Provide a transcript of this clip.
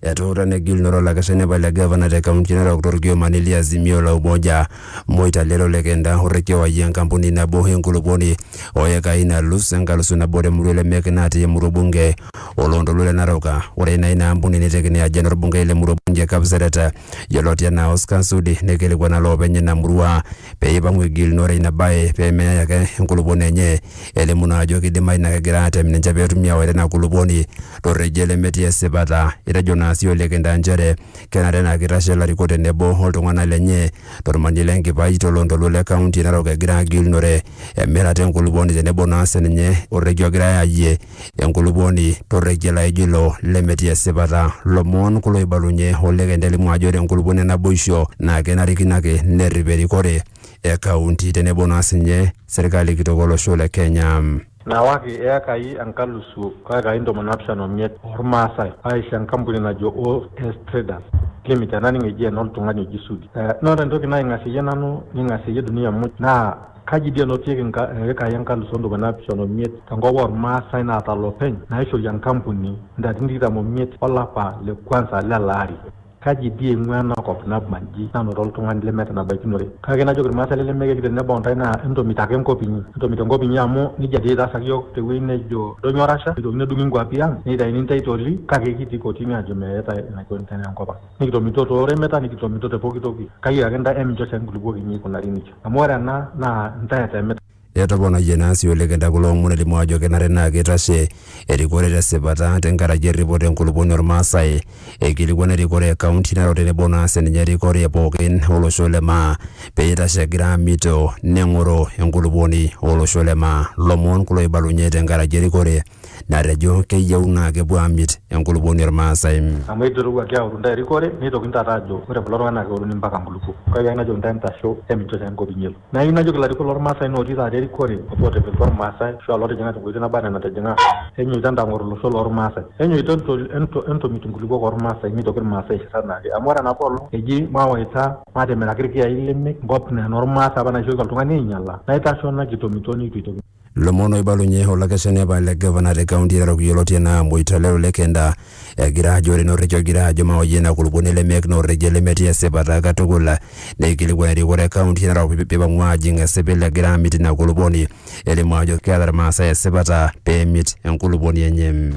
Etuuta negilunore olakeshani apa le gavana te kaunti e Narok torkiomani le Azimio la Umoja Moitalel Ole Kenta orekie owayie enkampuni nabo enkulupuoni oo ekai nalus 1,000 temurua e Lemek natii emurua bunge oloontoluo le Narok. Ore ina ina ampuni neitekini ajo enorbungei le murua bunge e Kapseret yioloti anaa Oscar Sudi neikilikuana loopeny ina murua pee eipang'u egilunore ina bae pee meyai ake enkulupuoni enye elimu naa ajo keidimayu naa kegira aatem ninche pee etumi aawaita ina kulupuoni torrekie lemetii esipata. Etejo naa sii Ole Kenta nchere kenare naa keitashe ilarikok tenebo oltung'anak lenye tormanie le Nkipai toloontoluo le kaunti e Narok egira agilunore emirata enkulupuoni tenebo naa sininye orrekie ogirai aayie enkulupuoni torrekie laijo ilo lemetii esipata. Lomon kulo oibalunye Ole Kenta elimu ajo ore enkulupuoni e naboisho naa kenarikino ake nerrip erikore e kaunti tenebo naa sinye serkali kitok olosho le Kenya. Naawaki eekai enkalusu o ekai 75 oolmaasai aaisho enkampuni najo OS Traders Limited naning eji enoltung'ani oji Sudi. Naa ore entoki naing'asieyie nanu ning'asieyie dunia muj naa kaji dii enotieki eekai enkalusu o 75 tenkop oolmaasai naata lopeny naishori enkampuni ntarikini 25 olapa le kwanza lele ari. Kaji dii eing'ua ena kop nabanji nanoto oltung'ani lemeeta enabaikinore? Kake najoki Ilmaasai le Lemekieki tenebau intae naa entomit ake enkop inyi. Entomit enkop inyi amu nejia dii eitaasaki iyiook tewueji nejo Oldonyio Orasha, neitokini nedung'i nkuapi ang' neitayuni ntaitoli kake kitii kotini aajo meetae enaikoni tenaya enkop ang'. Nikitomito too remeta nikitomito te pooki toki kake ake intae eminchosho enkulupuok inyi eikunari nejia. Amu ore ena naa intae etemitae. Etoponayie naa sii Ole Kenta kulo omon elimu ajo kenare naa keitashe erikore tesipata tenkaraki erripoto enkulupuoni Olmaasai. Eikilikuana erikore e kaunti Narok tenebo naa sininye erikore pookin olosho le maa pee eitashe egira aamito neng'oro enkulupuoni olosho le maa. Lomon kulo oibalunye tenkaraki erikore natejo keyieu naa kepuo aamit enkulupuoni Olmaasai. Amu eiteruaki aoru intae erikore neitokini taata aajo ore kulo tung'anak naa keoruni mpaka nkulupuok. Kake ayieu najoki intae entasho eminchosho enkop inyi elo. Naa ayieu najoki ilarikok lolmaasai naa otii taata erikore opa otegelutua ilmaasai ashu aa lotijing'a tenkoitoi naba anaa enatijing'a, enyoito entang'or olosho lolmaasai. Enyoito entomit inkulupuok olmaasai neitoki ilmaasai aishir anaake. Amu ore enapa olong eji mawaita maatimiraki ilkiyai lemek enkop naa enormaasai apa naishooki oltung'ani ainyala, naitasho ina kitomito neitu aitoki. Lomon oibalunye olakeshani apa le gavana te kaunti e Narok yioloti anaa Moitalel Ole Kenta egira ajo ore ina orrekie ogira ajo mawayie ina kulupuoni lemek naa orrekie lemetii esipata katukul neikilikuan erikore e kaunti e Narok peipang'u aajing esipil egira amit ina kulupuoni elimu ajo keeta irmaasai esipata peemit enkulupuoni enye.